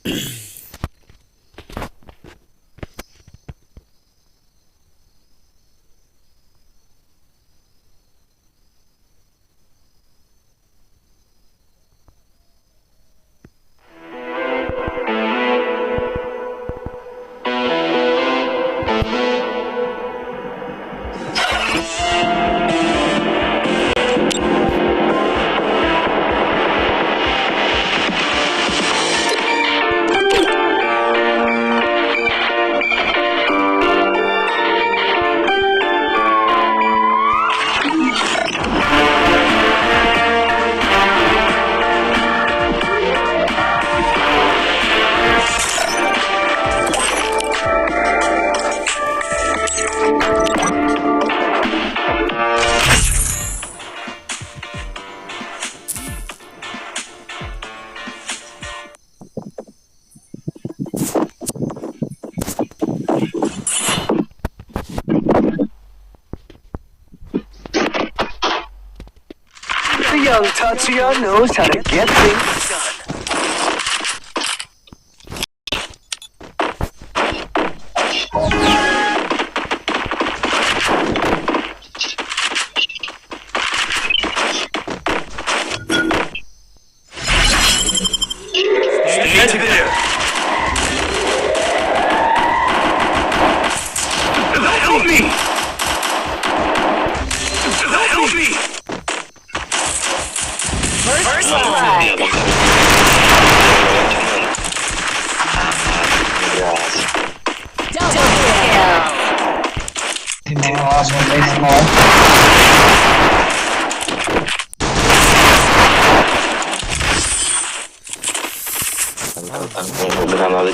The young Tatsuya knows how to get things done. Stay together. Help me! Help me! First blood. Double kill. Small, small. Granada de